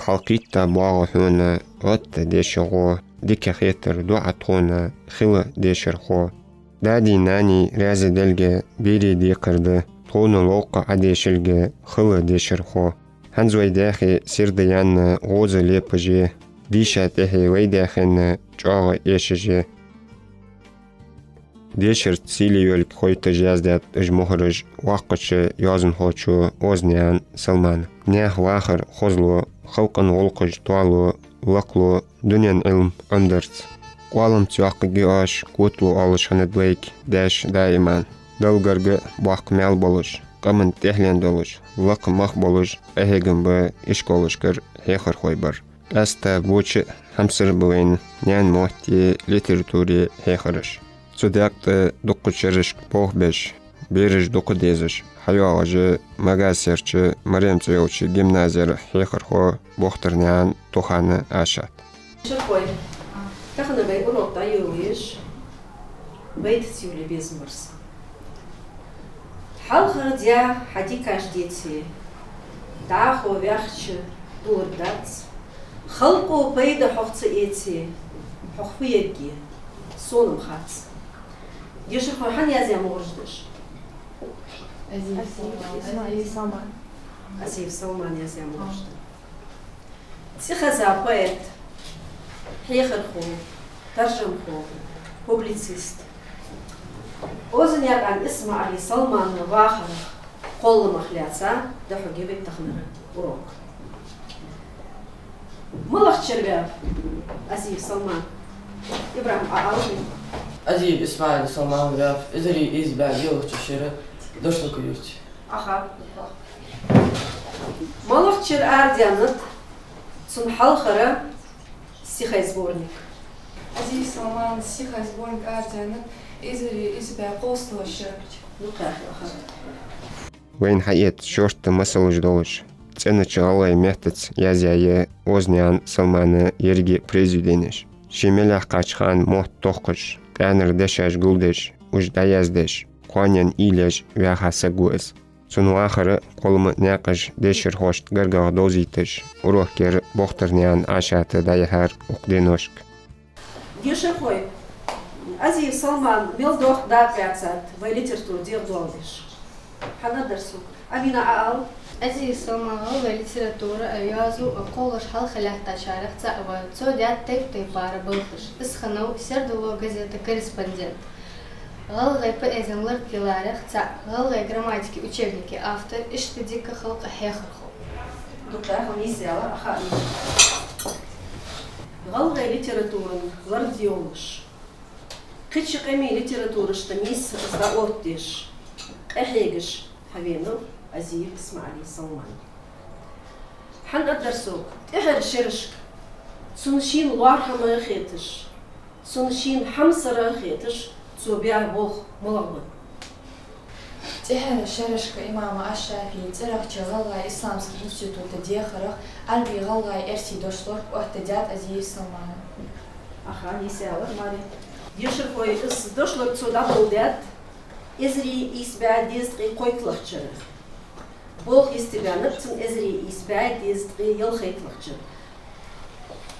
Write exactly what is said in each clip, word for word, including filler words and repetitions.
хьалкхийтта боагӀа хьона гӀатта дешархо, дика хетар ду Ӏа тхона, хила дешархо. Дади-нани раьза далга берий декхар да, тхона ловкъа Ӏа дешилга, хила дешархо. ХӀанз вай даьхе сирда яьнна гӀоза лепаже, дийша тӀехье вай даьхенна чӀоагӀа эшаже. Дешарца сийле йолга хойташ яздаьд уж мухӀараш воккхача йоазонхочо Озанаькъан Салмана. Наьха вахар хозло, халкъа гӀулакхаш тоало, лакхло дунен Ӏилма Ӏомадарца. Къоаламца йоккхаргья оаш, котало оалаш хиннад вайга даьша даиман. Далла гарга боккха маьл болаш, къаман тӀехьлен долаш, лакха мах болаш къахьегам ба ишколашкара хьехархой бар. Къаьстта боча а хьамсара а ба вайна наьна мотти, литератури хьехараш. Цу даькъ тӀа дуккхача шерашка болх беш, бераш дукха дезаш, хьайоагӀаш я Магасерча Марем цӀи йолча гимназера хьехархо Бохтарнаькъан Тухана Ӏашат. Дешархой, тахан вай урок дӀайолаеш, байтаца йолае безам бар са. Хьалхара даь хьа дикаш деце, дӀахо ваьхача дулар дац. Халкъо пайда хьох ца эце, хьох фу ергья, сона-м хац. Дешархой, хьан язъяь мугӀараш да уж? Азиев Салман. Азиев Салман язъяь мугӀараш да. ЦӀихеза поэт, хьехархо, таржамхо, публицист Озанаькъан ИсмаӀала Салмана вахарах, кхолламах лаьца дӀахьоргья вай таханара урок. МалагӀча шера ваьв Азиев Салман? ИбрахӀим, Ӏа ала. Азиев ИсмаӀала Салман ваьв эзар ийс бӀаь ялхайтта шера Дошлака-Юрта. Аха. МалагӀча шера арадаьннад цун хьалхара стихай сборник? Азиев Салмана стихай сборник арадаьннад эзар ийс бӀаь кхузткъа шера. Ну, кхаьхьа, аха. Вайна хьаэца шортта масалаш долаш, цӀенача гӀалгӀай меттаца язъяьй Озанаькъан Салмана еррига произведенеш. Ше мел яьккхача хана мотт тохкаш, къаьнара дешаш гулдеш, уж дӀаяздеш, кхоанен уйлаш ваьха саг ва из. Цун вахар кхоллама наькъаш дешархошта гаргагӀа довзийташ, урокера Бохтарнаькъан Ӏашата дӀаяхьар укх деношка. Дешархой, Азиев Салман мел доккха дакъа лаьцад вай литература дегӀадоаладеш? Хьан аргдар сога? Амина, Ӏа ала. Азиев Салман гӀалгӀай литература а, йоазув а кхоллаш хьалха лаьттачарех цаӀ ва. Цо даьд тайп-тайпара балхаш. Из хиннав «Сердало» газета корреспондент, гӀалгӀай поэзен лард йилларех цаӀ, гӀалгӀай грамматика учебника автор, иштта дика халкъа хьехархо. Дукха хьалха нийса яла, аха. ГӀалгӀай литературан лард йолаш, кхыча къамий литературашта нийсса из дӀаоттадеш, къахьегаш хьавенав Азиев ИсмаӀала Салман. Хьан аргдар сога, тӀехьарча шерашка цунна шийна лоархӀаме хеташ, цунна шийна хьамсара хеташ, цо баь болх малагӀа ба? ТӀехьарча шерашка имам аш-ШафиӀий цӀерагӀча ГӀалгӀай исламски института дехарах Ӏарбий, гӀалгӀай, эрсий дошлорг оттадаьд Азиев Салмана. Аха, нийса яла, Мари. Дешархой, из дошлорг цо дӀадоладаьд эзар ийс бӀаь дезткъеи кхойтталагӀча шера. Болх йистебаьннаб цун эзар ийс бӀаь дезткъеи ялхайтталагӀча шера.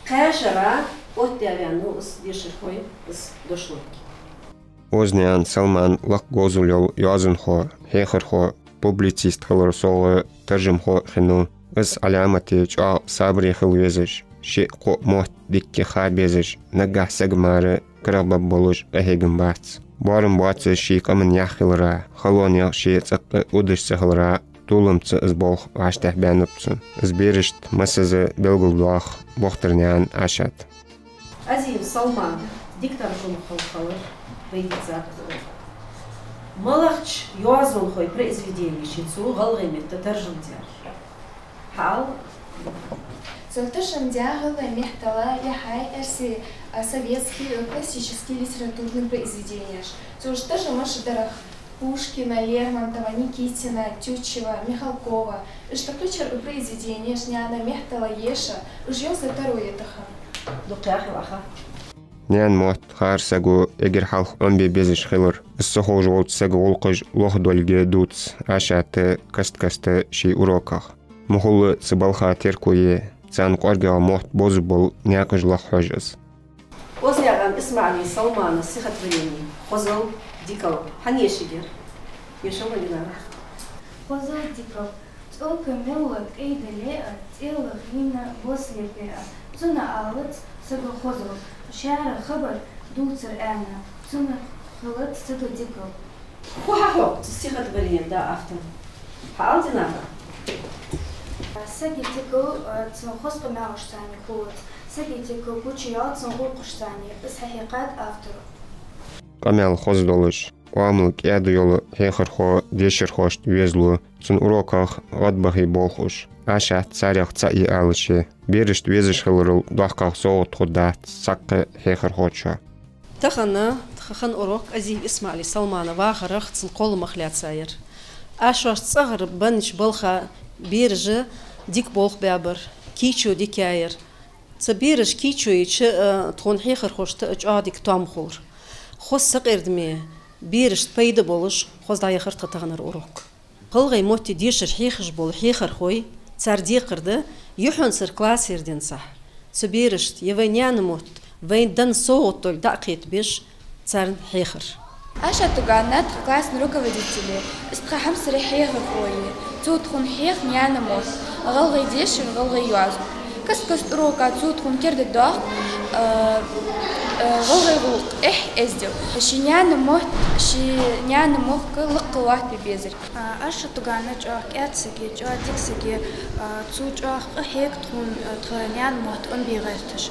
Кхаь шера оттаваьннав из, дешархой, из дошлорг. Озанаькъан Салман лакха говзал йола йоазонхо, хьехархо, публицист хиларал совгӀа, таржамхо а хиннав. Из Ӏаламате чӀоагӀа сабаре хила везаш, шиъ-кхоъ мотт дикка ха безаш, наггахьа сага мара карагӀбаргболаш къахьегам бац. Боарам боацаш ший къаман яхь хилара, халонех ше цӀаккха удаш ца хилара, толамца из болх вӀаштӀехьбаьннаб цун. Из берашта массаза белгалдоах Бохтарнаькъан Ӏашата. Азиев Салман дика таржамхо хилар, вай дийцад из. МалагӀча йоазонхой произведенеши цо гӀалгӀай метта таржам даьр? Хьаала. Цо таржам даь гӀалгӀай меттала яхьа, эрсий, а, советски, э, классически литературни произведенеш. Цо уж таржамаш дар Пушкина, Лермонтова, Никитина, Тютчева, Михалкова. Иштта кхычар произведенеш наьна меттала еша, уж йовза таро я тахан. Дукха хьалха. Наьна мотт хӀара саго эггара хьалха Ӏомабе безаш хилар. Из ца ховш волча сага гӀулакхаш лохдолга дувц Ӏашата каст-каста ший уроках. Мухула цу балха терко е, царна кӀоаргагӀа мотт бовзаргбола наькъаш лаха хьож из. Озанаькъан ИсмаӀалий Салмана стихотворени «Хозал, дикал». Хьан ешаргья? Ешал, Динара. Хозал, дикал. ЦӀока мел кӀайдале а, цӀелах йина бос лепе а, цунна алац сага хозал, шера хабар дувцар аьнна, цунна хилац сага дикал. Фу хьахьокх цу стихотворенен да автор? Хьаала, Динара. Сага дикал, а, цун хоза къамаьлашца хулац, сага дикал гучаяьлча цун гӀулакхашца, из хьахьекхад автора. Къамаьл хоза долаш, оамал кӀаьда йола хьехархо дешархошта везалу, цун уроках гӀадбахе болх уж. Ӏашата царех цаӀ я алаши, берашта везаш хиларал доккхагӀа совгӀат хургдац цхьаккха хьехархочоа. Тахан тха хинна урок Озиев ИсмаӀалий Салмана вахарах, цун кхолламах лаьца яр. Аз шоашта цӀагӀара беннача балха бераша дика болх баьбар, кийчо дика яьяр. Цу бераша кийчо йича, а, тхона хьехархошта а чӀоагӀа дика тоам хулар. Хоза сакъердаме, берашта пайда болаш, хоза дӀаяхар тха таханара урок. ГӀалгӀай метта дешар хьехаш бола хьехархой, цар декхар да, юххьанцара классера денз цу берашта е вай наьна мотт, вайна денна совгӀат долга дӀа а кхетабеш, царна хьехар. Ӏаша Тугановна тха классни руководитель я, из тха хьамсара хьехархо я. Цо тхона хьех наьна мотт, гӀалгӀай дешар, гӀалгӀай йоазув. Каст-каста урока цо тхона кердадоах, а, а, гӀалгӀай гӀулакх, эхь, эздел. Ший наьна мотт, ший наьна мохк лакха лоаттабе безар. А, Ӏаша Тугановна чӀоагӀа кӀаьда саг я, чӀоагӀа дика саг я, а, цо чӀоагӀа къахьег тхона, а, тха наьна мотт Ӏомабе гӀерташ.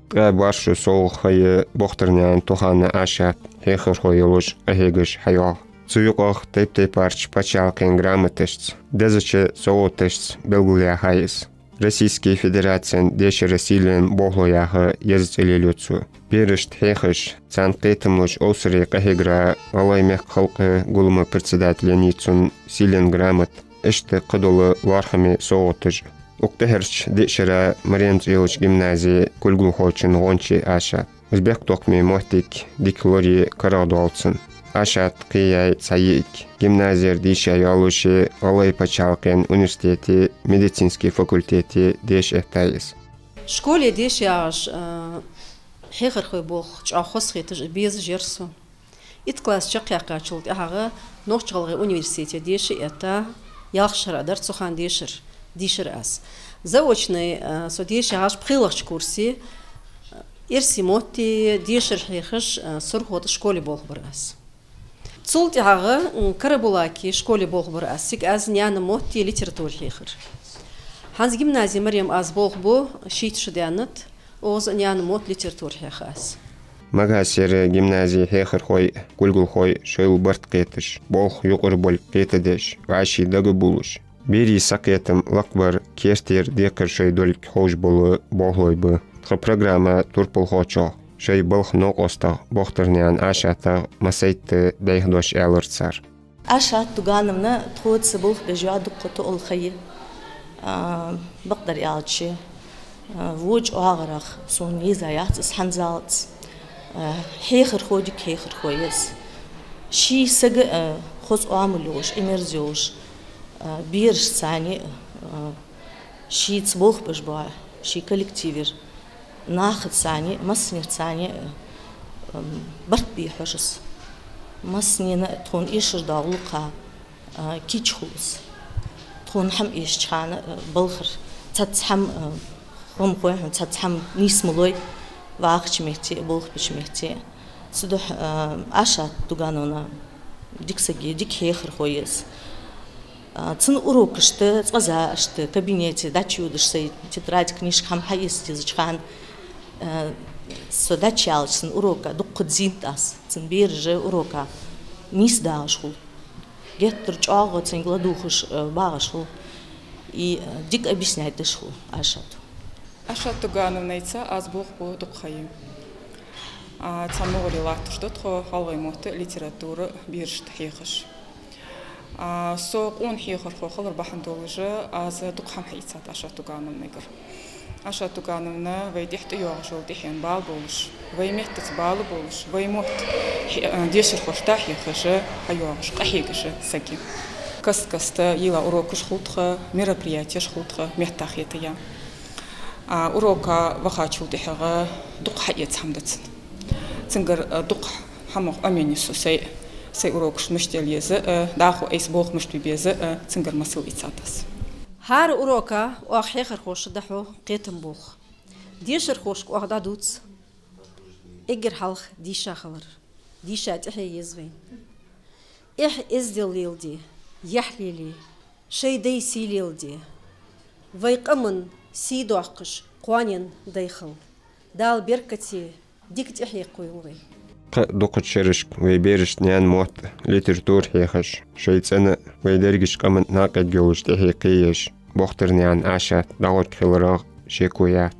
Ткъаь боаршо совгӀа хайя Бохтарнаькъан Тухана Ӏашата, хьехархо йолаш къахьегаш хьайоагӀа. Цу юкъах тайп-тайпарча паччахьалкхен грамоташца, дезача совгӀаташца белгалъяьхай из. Российски Федерацен дешара сийлен болхло яха еза цӀи лелаю цо. Берашта хьехаш, царна кхетам луш овсаре къахьегара ГӀалгӀай мехка халкъа гуллама председателеи цунна сийлен грамота, иштта кхыдола лоархӀаме совгӀаташ. Укх тӀехьарча диъ шера Марем цӀи йолча гимназе кулгалхочун гӀончий Ӏаша. Из бехктокхаме моттиг дика лорае карагӀдоал цунна. Ӏашата кхеяьй цхьа йиӀиг. Гимназера дийша йолаше ГӀалгӀай паччахьалкхен университете медицински факультете деша эттай из. Школе деша ягӀаш, а, хьехархой болх чӀоагӀа хоза хеташ а безаш яр со. Итт класс чакхъяьккхачул тӀехьагӀа Нохч-ГӀалгӀай университете деша а этта, ялх шера дар цу хана дешар, дийшар аз. Заочный, а, со деша ягӀаш пхелагӀча курсе, а, эрсий метта дешар хьехаш, а, СурхотӀа школе болх бир аз. Цул тӀехьагӀа, м, Карабулаке школе болх бир аз. Цига аз наьна метта литература хьехар. ХӀанз гимназе Марем аз болх бу, шийтта шу даьннад, укхаза а наьна метта литература хьех аз. Магасера гимназе хьехархой, кулгалхой шоайла барт кхеташ, болх юкъара болга кхетадеш, вӀаший дагабувлаш, берий сакхетам лакхбар, кертера декхар шоай долга ховш бола болхлой ба. Тха программа турпалхочох, шоай балха новкъостах Бохтарнаькъан Ӏашатах массайтта дӀайха дош аьлар цар. Ӏаша Тугановна тхоца болх беш йола дукха тоъал ха я. А, бакъдар аьлча, а, воча оагӀорахьа сона еза яц из хӀанзалца. А, хьехархо, дика хьехархо я из. Ший сага, а, хоза оамал йолаш, Ӏимерза йолаш, а, берашца, а, шийца болх беш бола, ший коллективера нахаца, массанеца, ам, барт бе хьож из. Массанена тхона эшаш дола гӀулакха, а, кийча хул из. Тхона хӀама эшача хана, а, балхара цхьацца хӀама, а, хӀама хой хьона, цхьацца хӀама нийса ма лой, вахача метте, болх беча метте. Цудухьа, а, Ӏаша Тугановна дика саг я, дика хьехархо я из. А, цун урокашта цкъаза иштта кабинете дӀачуйодаш сай тетрадь, книжка хӀама хьаэца дезача хана, а, со дӀачуяьлча цун урока дукха зийнад аз. Цун бераша урока нийса дагӀаш хул. Геттара чӀоагӀа цунга ладувгӀаш, а, багӀаш хул. И, а, дика объяснять деш хул Ӏашата. Ӏаша Тугановнайца аз болх бу дукха ха я. А, цхьан мугӀаре латташ да тхо гӀалгӀай мотт, литература берашта хьехаш. А, со къона хьехархо хилар бахьан долаш, аз дукха хӀама хьаийцад Ӏаша Тугановнагара. Ӏаша Тугановна вай тӀехьа тӀайоагӀаш йола тӀехьен бала болаш, вай меттаца бала болаш, вай мотт хье-, а, дешархошта хьехаш, хьайоагӀаш, къахьегаш саг я. Каст-каста йийла урокаш хул тха, мероприятеш хул тха, меттахетаяь. А урока вахачул тӀехьагӀа дукха хьаэца хӀама да цун. Цунгара, а, дукха хӀамах Ӏомаеннай со сай, сай урокаш мишта яла еза, а, дӀахо айса болх мишта бе беза, а, цунгара масал ийцад аз. ХӀара урока оаха хьехархошта дӀахьо кхетам болх. Дешархошка оаха дӀадувц эггара хьалха дийша хилар. Дийша тӀехье еза вайна. Эхь-эздел леладе, яхь лелае, шоай дай сий леладе. Вай къаман сий доаккхаш кхоанен дай хила. Дала беркате дика тӀехьекха йойла вай. Кхы а дукхача шерашка вай берашта наьна мотт, литература хьехаш, шоай цӀен а, вай дерригача къаман а накъаяргйолаш тӀехьекха езаш, Бохтарнаькъан Ӏашат дӀалургхиларах шеко яц.